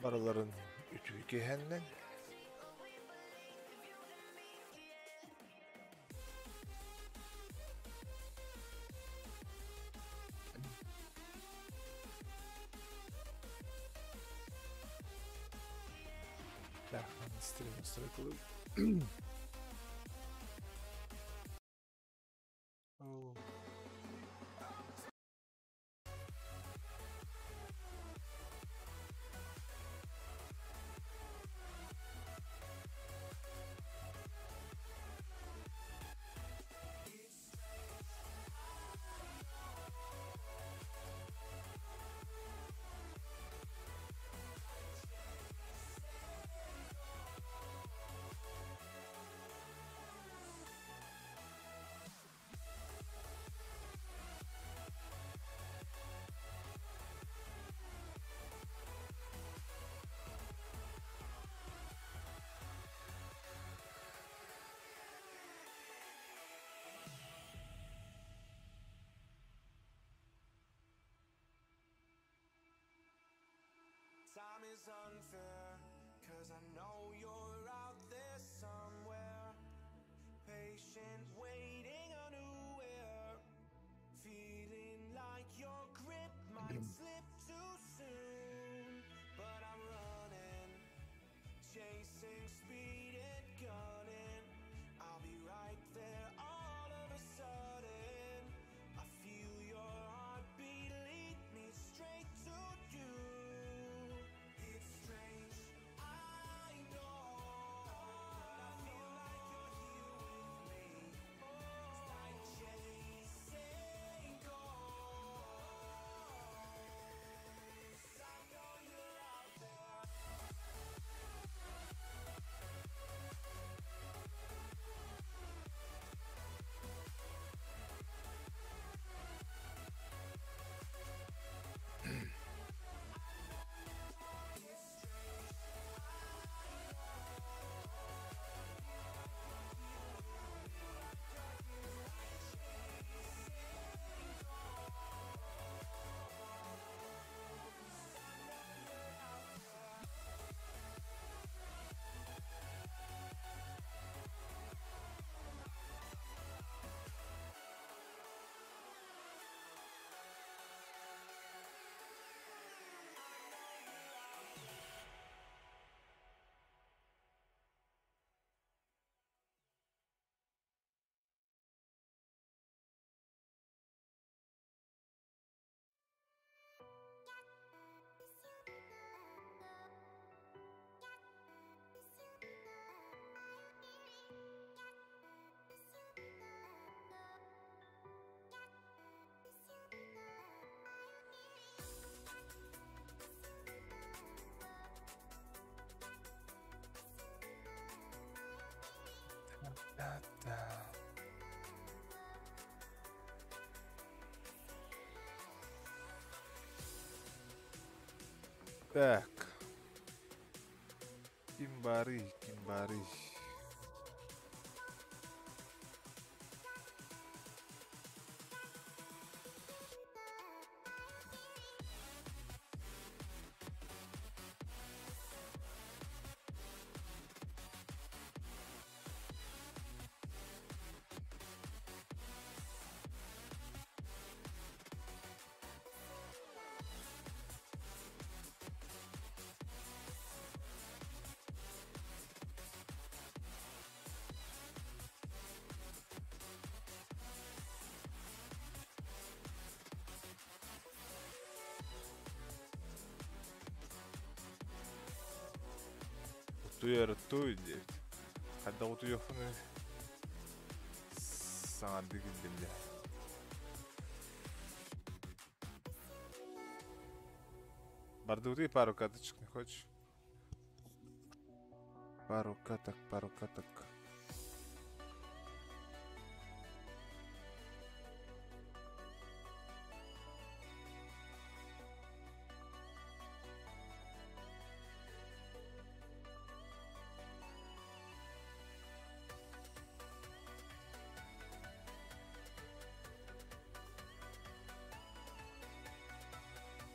Барыларын үтүө киэһэннэн. Так, стрим настройкалыы. Оо. Time is unfair, cause I know you're out there somewhere. Patient, waiting unaware. Feeling like your grip might slip too soon. But I'm running, chasing speed and gunning. I'll be right there all of a sudden. I feel your heartbeat lead me straight to you. It's strange, I know, but I feel like you're here with me. It's like chasing ghosts. I know you're out there. Та-та. Так. Ким баарый, ким баарый? Утуйар туй диэбит. Хайдах утуйуохпунуй? Саҥардыы киирдим дьэ. Бардыбытый пару каточек не хочешь? Пару каток, пару каток.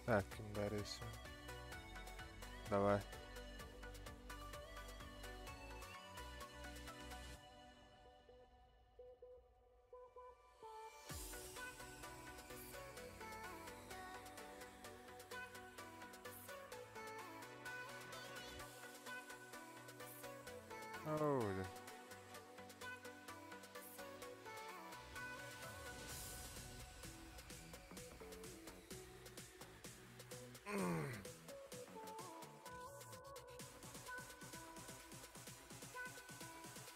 Так, ким баарый? Давай. Оу, да.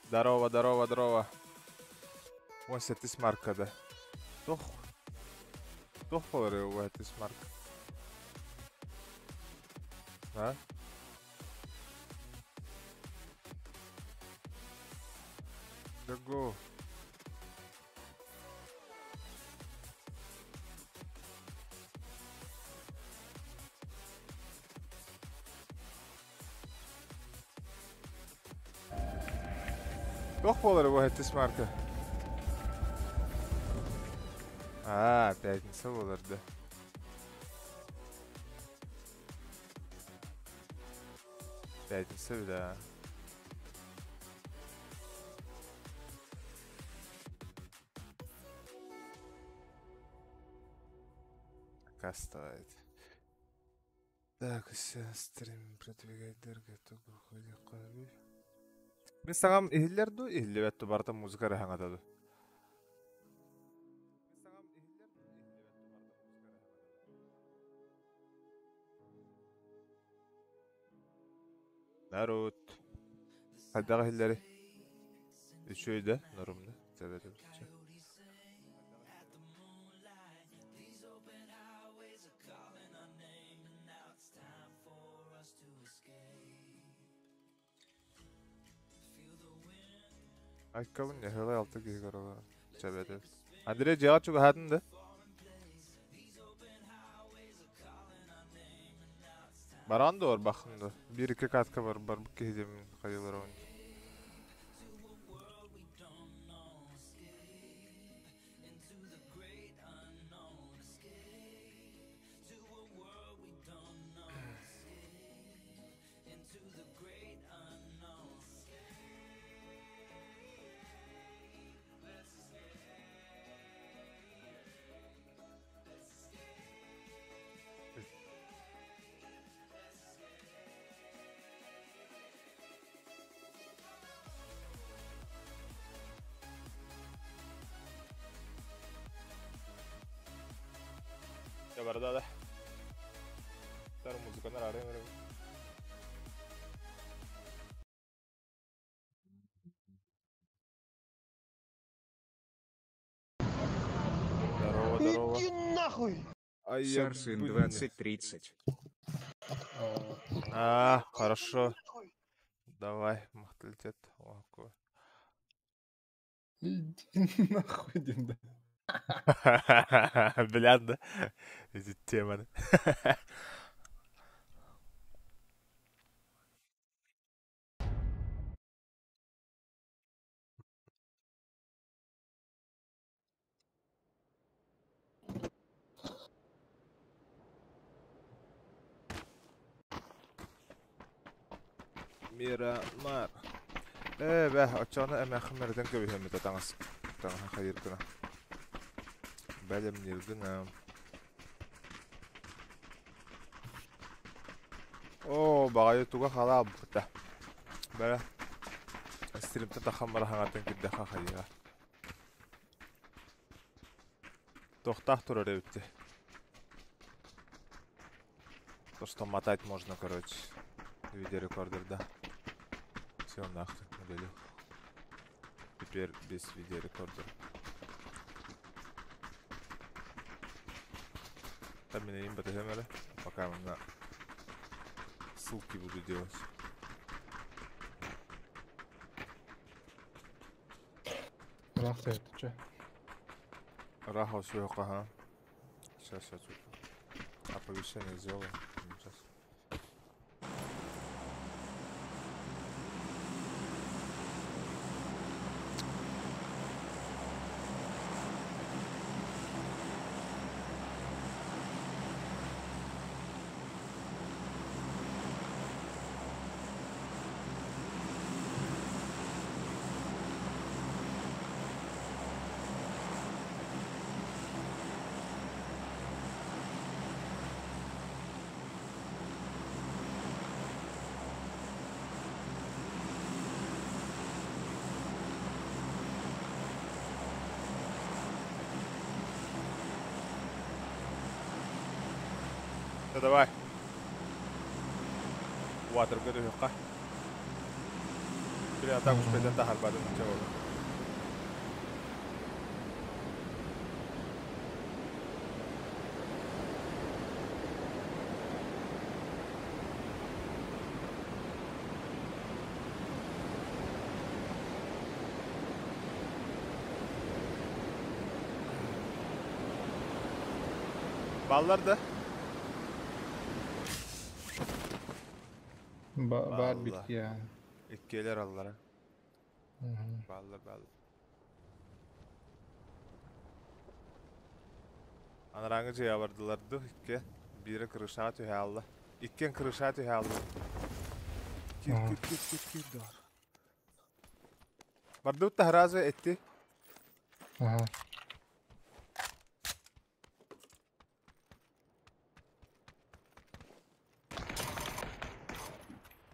Здорово, здорово, здорово. 18 марка да. Тох. Тох болар 18 марка. А? Go. Туох буолар бу 7 марка? А, пятница буолар да. Пятница да. Кастает. Так, все, стрим продвигать дырга тугу ходи. Мин саҥам иһиллэр дуу, иһиллибэт дуу, барыта музыка эрэ саҥата дуу. Народ. Хайдах иһиллэри? Үчүгэй да, норумна. Тэбэтэ. Айкабын нөһөлөй алты киһи көрөлөр. Чэбэтэ. Андрей дьиэҕэ чугаһаатын да? Баран да барбаххын да. Биир-икки катка бар барбыт киһи диэммин хайыылар. Я барда да. Тар музыканар арай барабын. Здорово, здорово. Иди нахуй! Ай, я Сарсын блин. 2030. А, хорошо. Давай, махталитет. О, какой. Иди нахуй, Динда. Бля, да. Эти темы. Мирамар. Э, бә, очоны эмэхмерден көбүһөмүтэ таҥас таҥаһа хайыр гына. Бэлэмниир гына. Оо, баҕайы туга халаабыта. Бэрэ. Стримтэн таххан бара хаҥатын кирдэхэ хайыга. Тохтаах турар эбитти. То, что мотать можно, короче. Видеорекордер, да. Все, нахрен, удалил. Теперь без видеорекордера. Там меня имба ТГМР. Пока на ссылки буду делать. Рахта это че? Раха все, ага. Сейчас я тут оповещение сделаю. Сейчас. Да давай. Waterга түһүөххэ. Били атак успетен таһарбатын чэ буолла. Баллар да? Баар Балла. бит я. Иккиэлэр аллара. Балла балла. Анарааҥы дьиэҕэ бардылар дуу икки. Биирэ крышаҕа түһэ хаалла. Иккиэн крышаҕа түһэ хааллылар. Кир кир кир кир кир доор. Бардыбыт да сразу этти. Ага.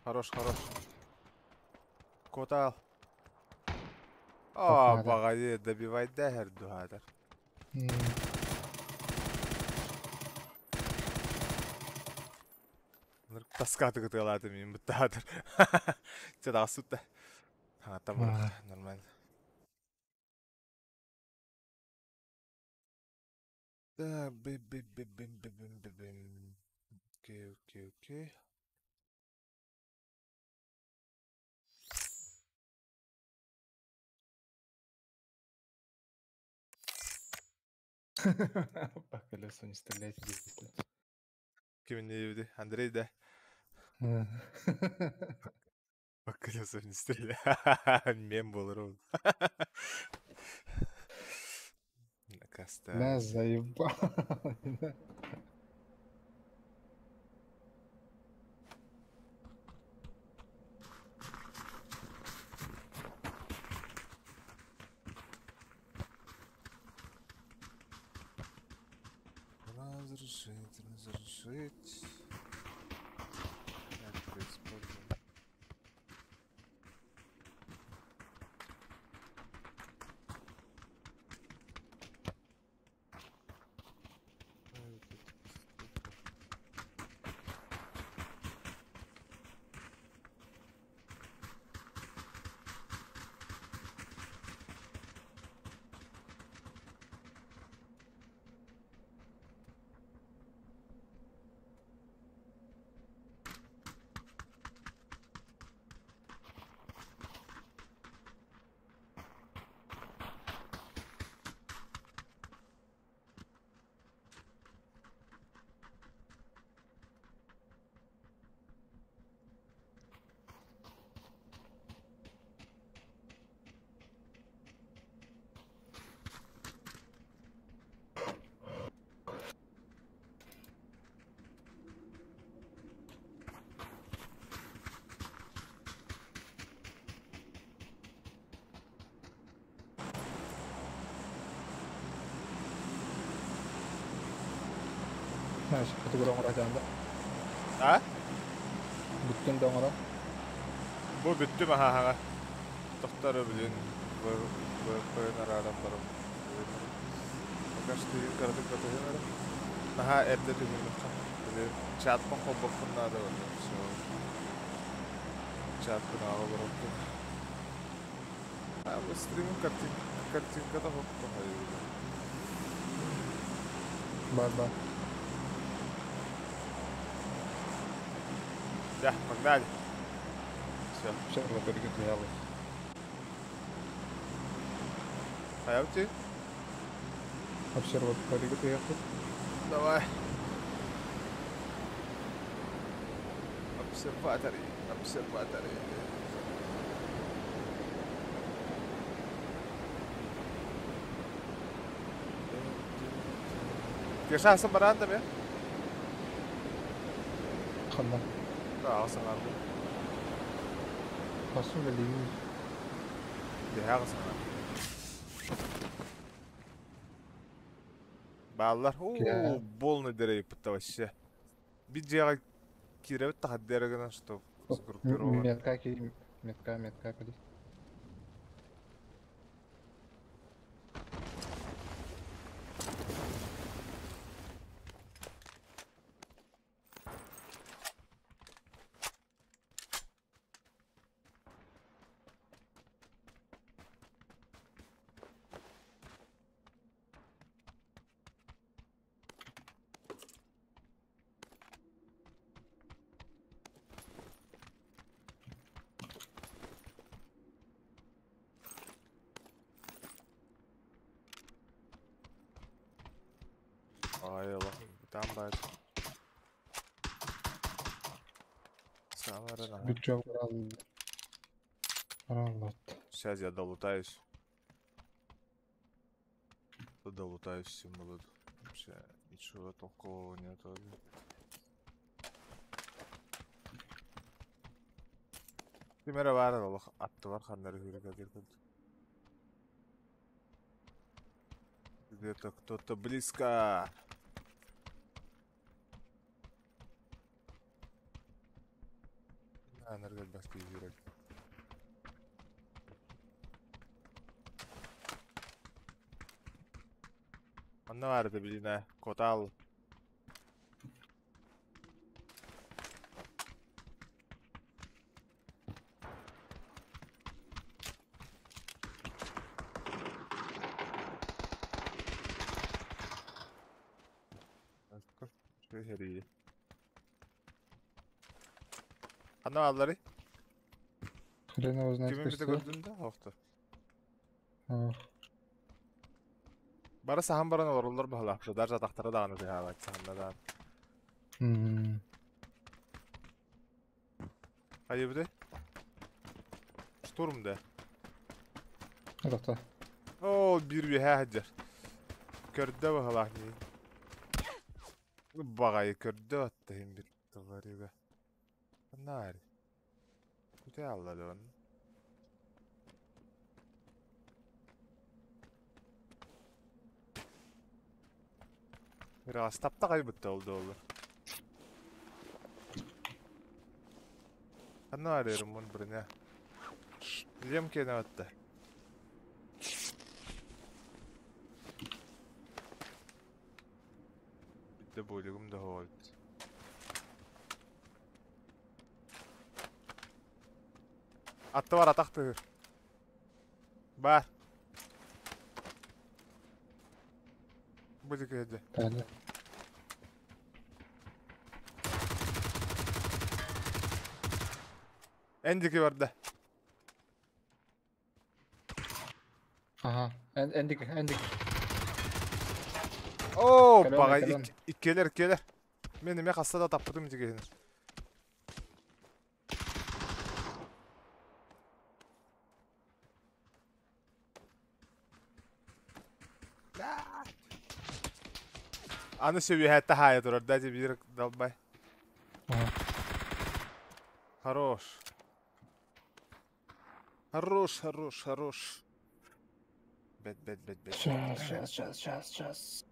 Хорош, хорош. Котал. Аа, баҕайы, добивайда иһэр дуһаатар. Таскааты кытыалаатым мин буттаатар. Чэ, даҕассыт да. Хаҥаттан барах, нормально. Да, бим бим бим бим бим бим бим. Окей, окей, окей. По колесу не стреляйте, действительно. Ким не Андрей, да? По колесу не стреляй. Мем был рон. Да, заебал. Разрешить, разрешить. Это используем. Знаешь, это оҥоро А? Бүттүн да оҥоро. Бу бүттүм аһаҕа. Тохтор блин. ВП нараран барым. Пока что караты катыгын. Наһаа эрдэ түһүммүт. Блин, чатпын холбоппун надо вот все. Чатпын ааҕа барым. А бу стримим картинка картинката хоппо Бар бар. Да, погнали. Все. Обсерватория туялы. Хаявти? Обсерватория туялы. Давай. Обсерваторы, обсерваторы. Кеша баран да бе? Ханна. Да, ағасың Басым билейм. Деһэ ағасың Баллар. О, полный дерей вообще. Биджега киребит тахаддерегена, что сгруппирован. Метка метка, метка кали. Баҕайы олох бытаан баайы. Самара наһаа. Бюджет брал. Сейчас я долутаюсь. Долутаюсь всем буду. Вообще ничего толкового нету. Ким эрэ баар олох аттыбар ханна эрэ сүүрэ курдук. Где-то кто-то близко. Анаргар баскы сүүрэр. Онно баар этэ билинэ Котал. Үчүгэй Ханна баалларый? Хрен его знает, Кими бите костер. көрдүн да охто. Ох, Бары саһан баран олороллор баһылаах. Даже атахтара даҕаны тыаһаабат саһанна даҕаны. м, Хайыбыты? Штурм да. Это Оо, биир үөһээ сылдьар. Көрдө баһылаах нии. Баҕайы көрдө атта иһин бир тылларыга. Ханна баар? Күтэ алла да онно. Раз тапта кайбытта ол да олар. Ханна баар эрим броня. Шлем киэнэ батта. Битте бойлугум да хоолт. Атты бар атах тыгыр. Бар. Бу дике Таня. Эн дике барда. Ага, эндик, эндик. Оо, Кэлэн, баҕай кэлэн. иккиэлэр иккиэлэр. Мен эмиэ хаста да таппытым дигиһин. Аны сөбүһэ таһаайа турар да биир далбай. Ага. Хорош. Хорош, хорош, хорош. Бэт, бэт, бэт, бэт. Сейчас, сейчас, сейчас, сейчас, сейчас.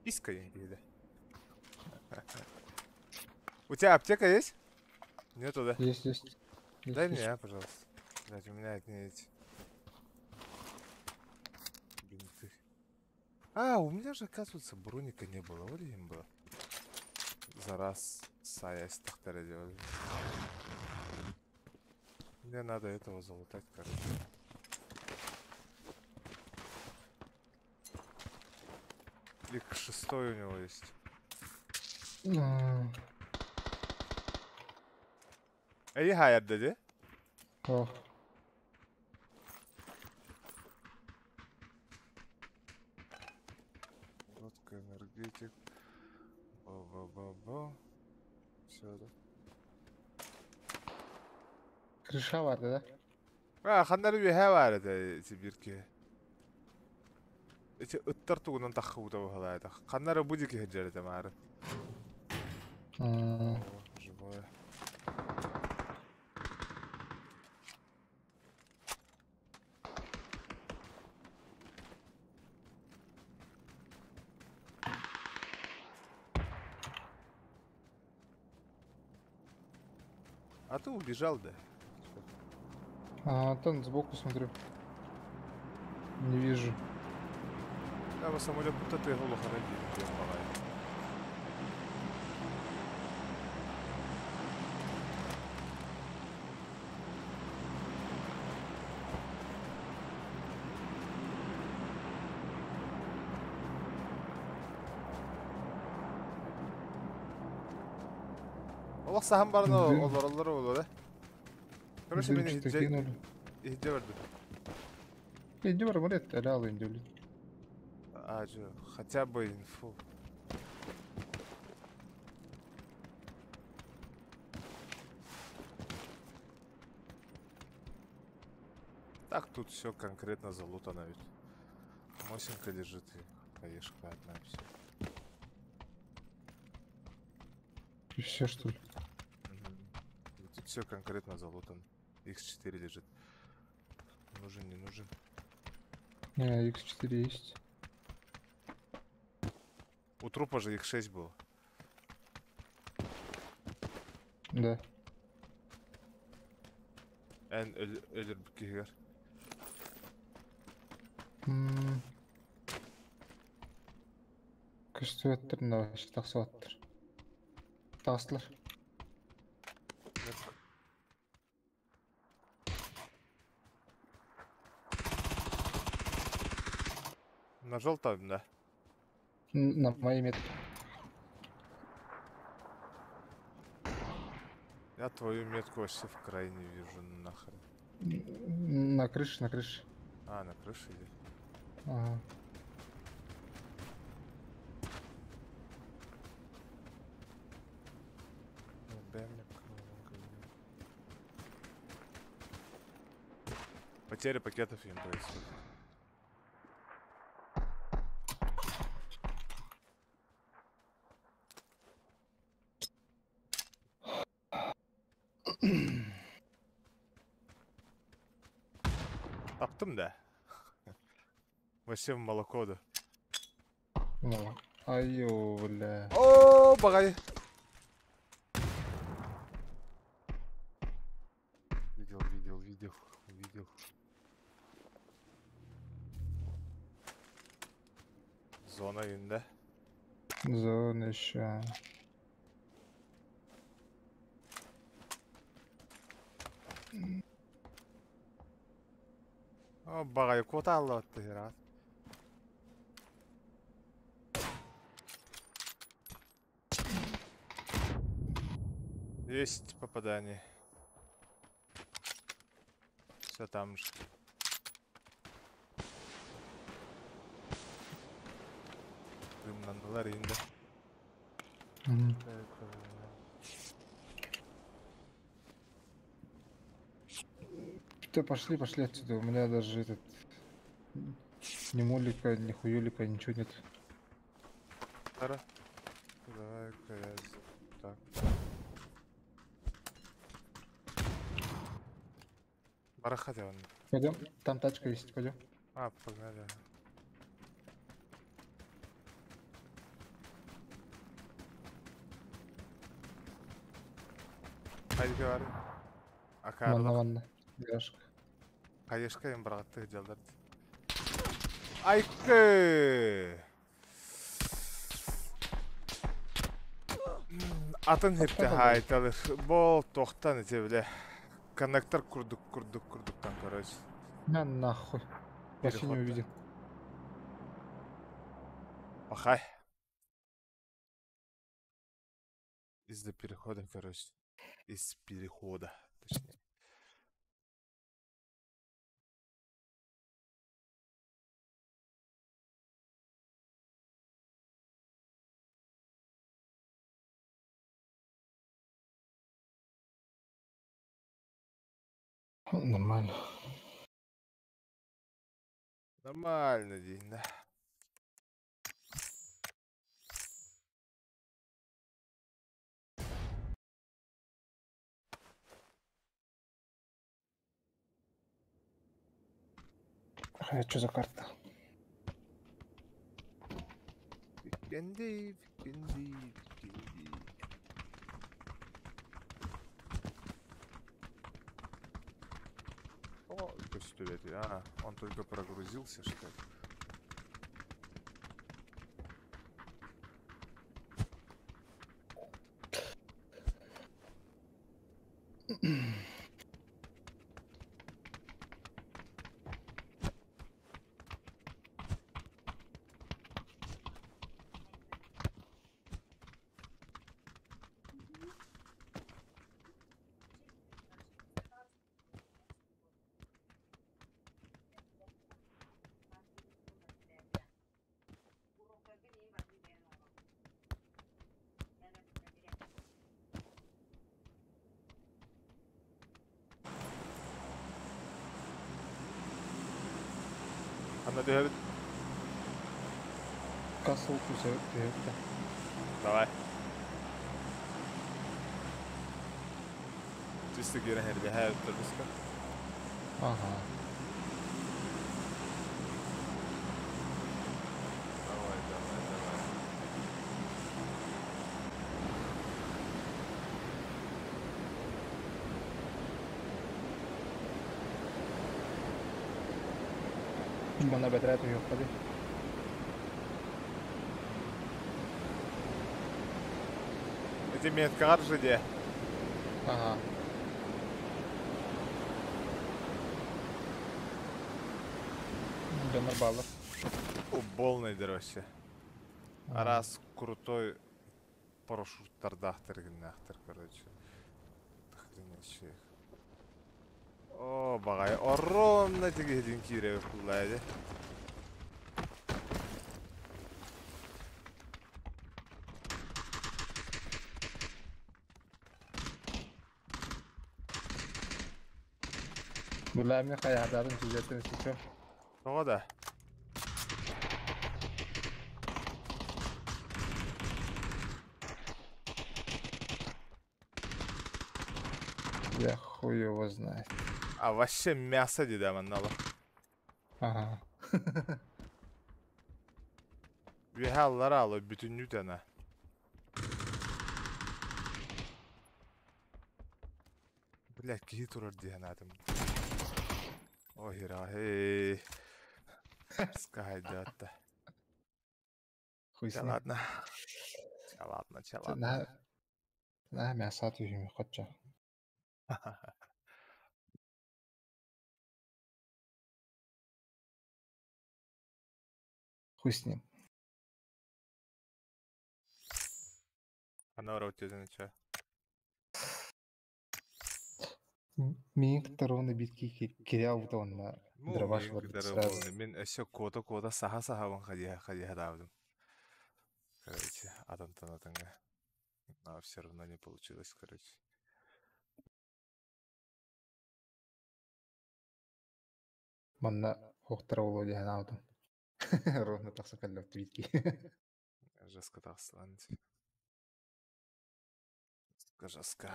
Писка или? У тебя аптека есть? Нету, да? Есть, есть. Есть, Дай есть. мне, а, пожалуйста. Блять, у меня одни эти. Бинты. А, у меня же, оказывается, броника не было. Вот им было. За раз сая тахтара делали. Мне надо этого залутать, короче. Ик шестой у него есть. М, Эй, хайр dedi. Ох, Лодка, энергетик. Ба-ба-ба-ба. Все, да. крыша бар, да? А, ханнары үөһэ баар этэ ити биир Ити ыттар тугунан таххыбыта баһылаата. Ханнары бу диэки сылдьар этэ маары. М, О, живое. А ты убежал, да? А, там сбоку смотрю. Не вижу. Да, самолет будто ты голову Олох саһан баран Дым. олороллор буолуо да. Короче, Дым мин что-то иһирдьэ кинули. иһирдьэ бардым. Иди бар, блядь, алял индюли. А, жо, хотя бы инфу. Так тут все конкретно залутано ведь. Мосинка лежит и хаешка одна все. И все, что ли? Тут все конкретно залутано. X4 лежит. Нужен, не нужен. Не, X4 есть. У трупа же X6 было. Да. Эн өлөр киһигэр. Көстүбэттэр, вообще тахсыбаттар. Таҕыстылар. На желтом, да? На моей метке. Я твою метку вообще в край не вижу нахрен. На крыше, на крыше. А, на крыше или? Ага. Потеря пакетов им происходит. Таптым да. Вообще в молоко да. Ну, айо, бля. О, багай. Видел, видел, видел, видел. Зона инде. Зона еще. О, багай, куда алло ты, рад? Есть попадание. Все там же. Дымнандылар инде. Да пошли, пошли отсюда. У меня даже этот... Ни молика, ни хуёлика, ничего нет. Давай-ка я так. Барахать он. Пойдем? Там тачка есть, пойдем. А, погнали. Haydi говори. Ванна, ванна. Гаражка. Хаешка им брат делать. Айкы! Атын хепте хайталыр. Бол тоқтан ете біле. Коннектор курдук, курдук, курдуктан, короче. На нахуй. Вообще не увидел. Пахай. Из-за перехода, короче. Из перехода, точнее. Нормально. Нормально день, да. А что за карта? Викенди, викенди, викенди. О, а, он только прогрузился, что ли? Ханна түһэбит? Касл түһэбит. Давай. Чисто киирэн эрдэһэ өттөрбүскэ. Ага. Давай, давай, давай. Манна бэтэрээ түһүөххэ дии. Эти меткаҕар же дии. Ага. Дьоннор бааллар. Полный вообще. Араас крутой парашюттардаахтар гиннаахтар, короче. Охренеть. О, баҕайы, ровно тигиһитин киирэбит куллаайды. Бля, мне хайаһадаатын тиийэттэн сичо. Тоҕо да? Я хуй его знает. А вообще мясо дии да манна. Ага. Үөһэ аллара алы бүтүннүү тана. Бля, киһи турар дии санаатым. Ой, хера, эй. Скайдатта. Хуй с Чэ ним. ладно. Чэ ладно, чэ ладно. На, на мясо түһүмү хоччо. Хуй с ним. Ана өтөдөн чэ. Миин кытта ровно битки киря онна Ну, дробаш мин барбыт кытары сразу. буолла. Мин өссө кота-кота саха-сахабын хадиха даабытым. Короче, атантан атанга. Но все равно не получилось, короче. Манна хохтара болуо диэн аабытым. Ровно тахса кэллэбит битки. Жестко тахсылан. Жестко, жестко.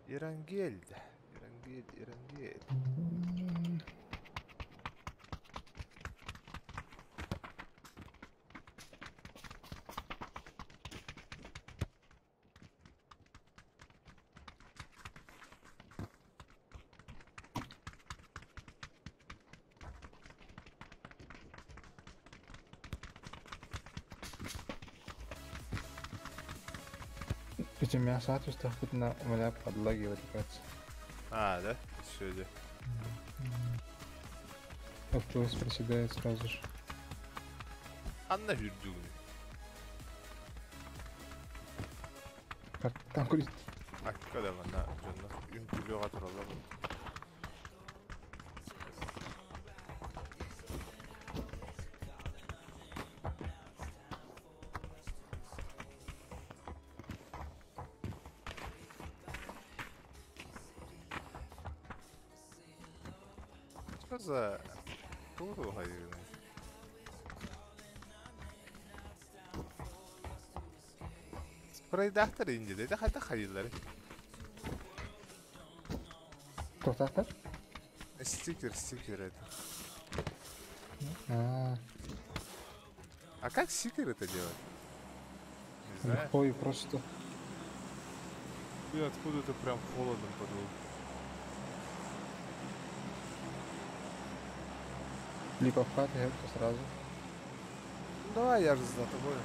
Ирангель. Ирангель, Ирангель. Эти мясо түстахпытына у меня подлагивает, кажется. А, да? Еще где? FPS проседает сразу же. Анна хүрдүгүн. Как там курить? Акка да манна дьонно үҥкүлүөҕэ тураллар. Что за туру хайыгын? Спрейдахтар инде де хайда хайыллары. Кто-то? Стикер, стикер это. А, А как стикер это делать? Не знаю. легко и просто. И откуда-то прям холодом подул. Либо в хату, либо сразу. Ну, давай, я же за тобой.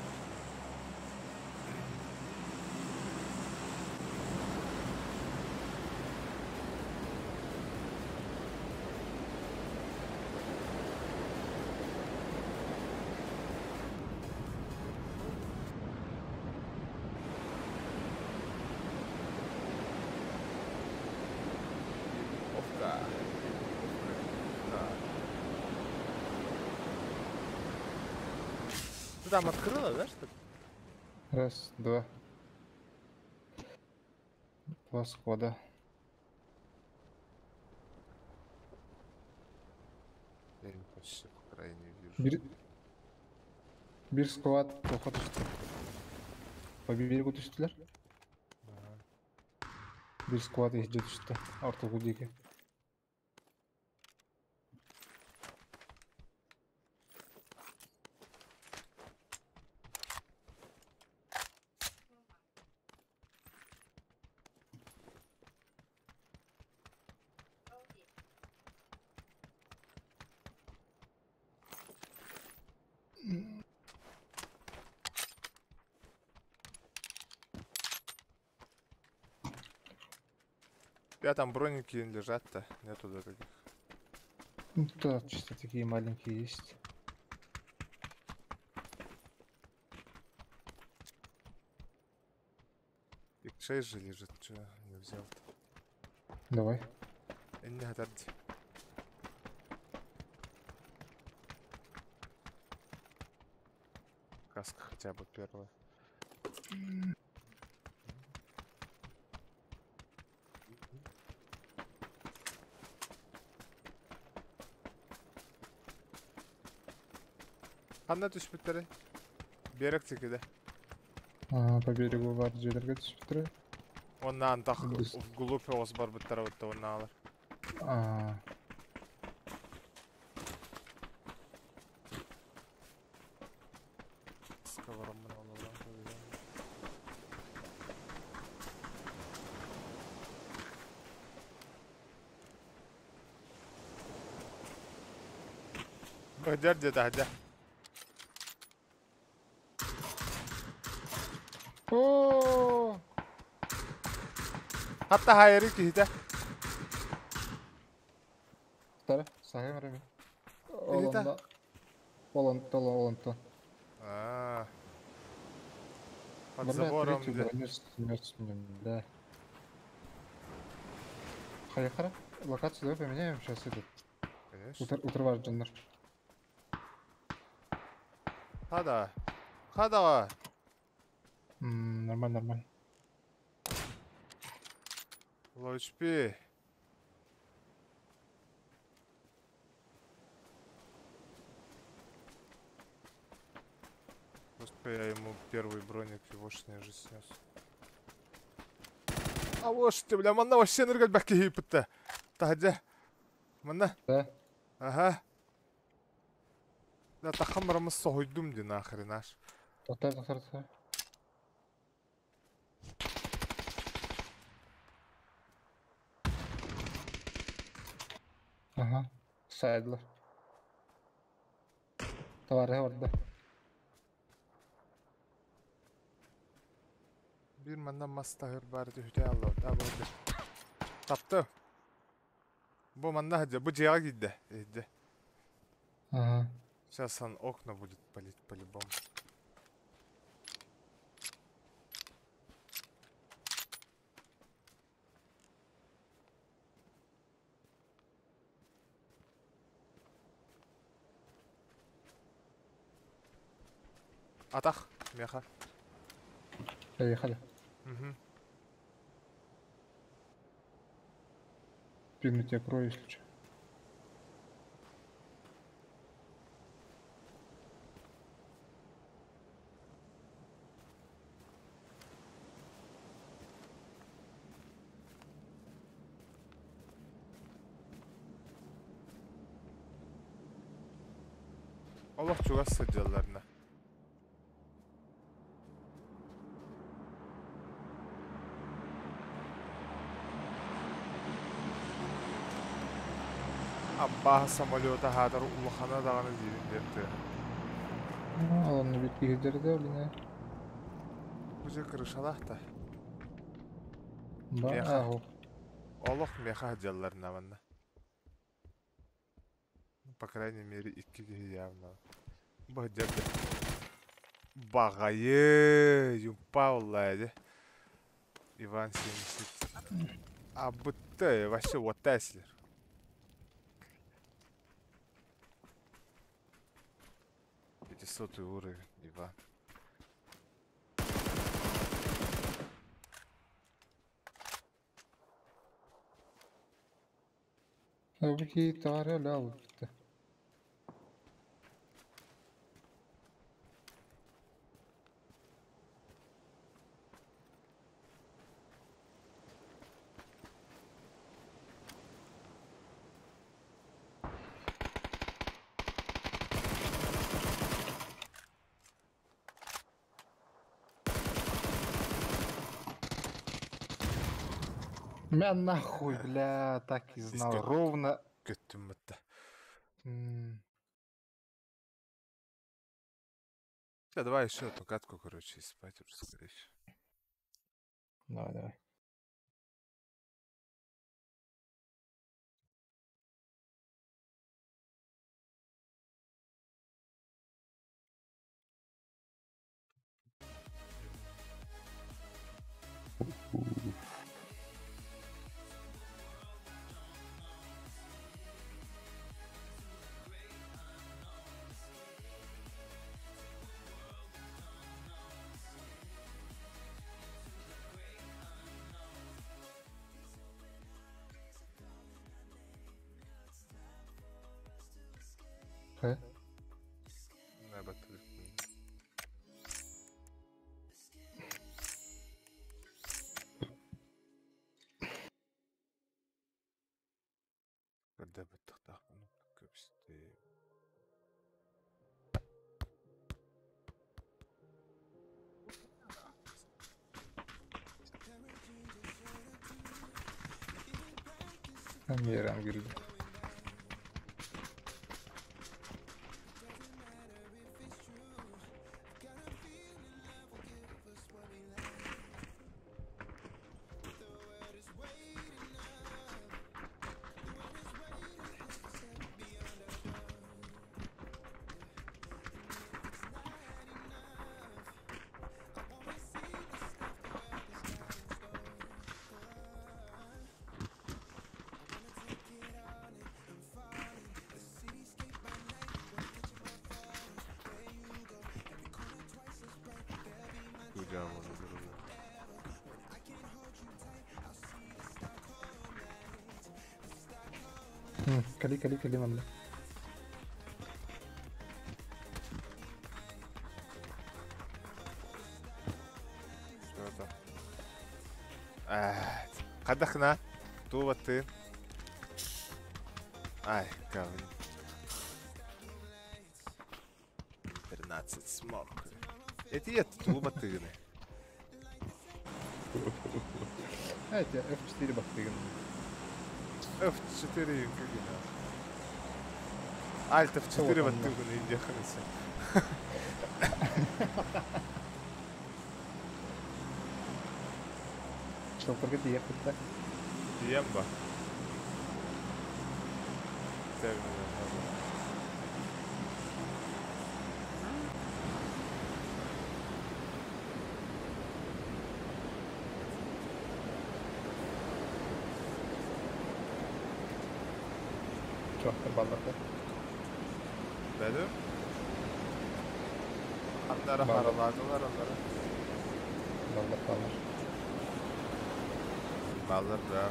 Овка. Да. там открыла, да, что ли? Раз, два. Два склада. Я их вообще по крайней вижу. Бир, бир склад тоха түстэ. По берегу түстүлэр. Ага. Бир склад иһирдьэ түстэ. Ортоку диэки. Я там броники лежат-то, нету да таких. Ну да, чисто такие маленькие есть. X6 же лежит, чё не взял-то? Давай. Не отарди. Каска хотя бы первая. Ханна түспүттэри? Берег тикиде. А, по берегу бар дьиэлэргэ түспүттэрэ. Онна антах Быс- вглубь оҕус барбыттара бутта оннаалар. А, Сковородмын олорон көрүлэн. Быдьар дьэ таһдьа. О! Хатта хайыры киһитэ. Тара, саһыам эрэ мин. Киһитэ. Ол онно. Ол онто, ол онто. А. Под Бля, забором третью где? броню снес мне, да. Хайхара, локацию давай поменяем сейчас этот. Конечно. Утр, утрывар дьоннор. Хада. Хада. Нормально, нормально. Low HP. Просто я ему первый броник его же снес. А вот ты, бля, манна вообще ныргать баки хипытта. Таһдьа. Манна. Да. Ага. Да тахамрамыс соһуйдум ди нахрен аш. Тоқтар, тоқтар, тоқтар. Ага. Сайдылар. Товары орда. Бир манна мас таһыр бар ди хүтэ алла. Да болды. Тапты. Бу манна хадя, бу дьиэҕэ киирдэ. Иһдэ. Ага. Сейчас он окна будет палить по-любому. Атах, меха. Поехали. Угу. Спину тебе крою, если что. Олох чугас сылдьалларына. Аббаһа самолета хаатар улахана даҕаны диирин диэн тыаһа. Онно бит киһилэрдэ блин. Бу дьэ крышалаах да. Ба, Меха. ау. Олох меха сылдьалларына манна. Ну, по крайней мере, икки киһи явно. Бу сылдьар да. Баҕайы, юмпа уллаа дии. Иван 70. А бытты, вообще вот Теслер. 500 уровень, Иван. Бу киһи тоҕо эрэ өлө ылбыта. Мя нахуй, бля, так и знал. Ровно. Көттүм бытта. Да, давай еще одну катку, короче, и спать уже, скорее всего. Давай, давай. Хэ? На, баттыр. Когда баттахтахпын көпсүтэ. Мирам гүлдü. Куда можно дорогу? Кали, кали, кали манна. Что это? Қадақна. Туба ты. Ай, говно. 13 смог. Эти это туба ты. А, это F4 бахтыгын. F4 юнкагина. Альт F4 Вот он, да. баттыгын индияханысы. Шелтерге тиехпит да. Диемба. Чуақтар балларда. Бәді? Аннара Баллар. хараладылар onlara. Баллар, баллар. Баллар да.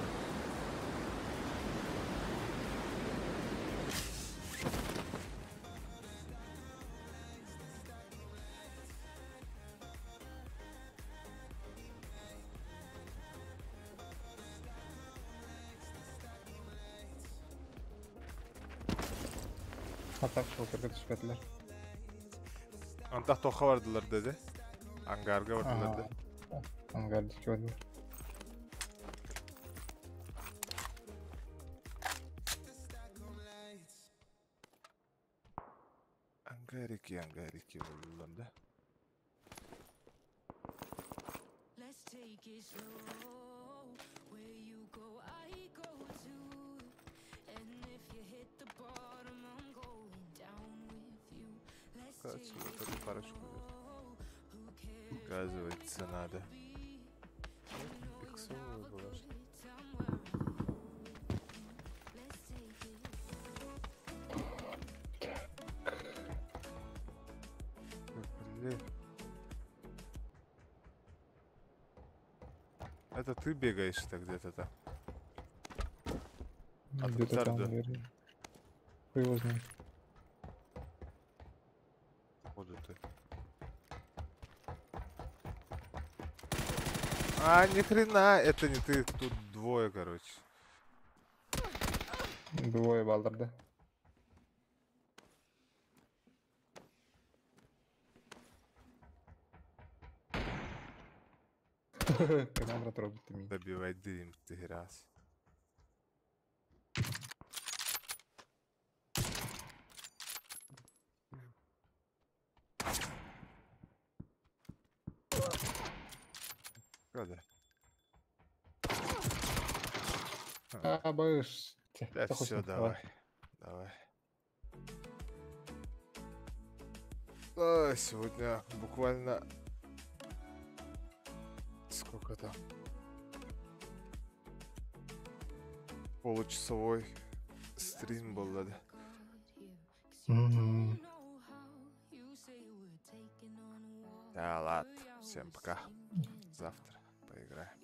А так шелтерге түспәтилер. Антах тоха бардылар dedi. Ангарга бардылар dedi. Ангар дикки бардылар. Ангарики, ангарики болдулар да. Let's take it slow. Where you go, I go too. And if you hit the bottom, I'm going down with you. Let's Кажется, take вот it эту парочку slow. Who cares Оказывается, надо. be? You know you'll Иксовая have a была. good time while I'm holding you. Let's take it. Блин. Это ты бегаешь-то где-то там? Ну, где-то там, да. наверное. Хуй его знает. Походу ты. А, ни хрена, это не ты, тут двое, короче. Двое балдар, да? Канамра трогает меня. Добивай дым, ты раз. Правда? А, боюсь. Да, все, давай. Давай. А, сегодня буквально сколько там? Получасовой стрим был, да? Мгм. Да ладно, всем пока. Завтра поиграем.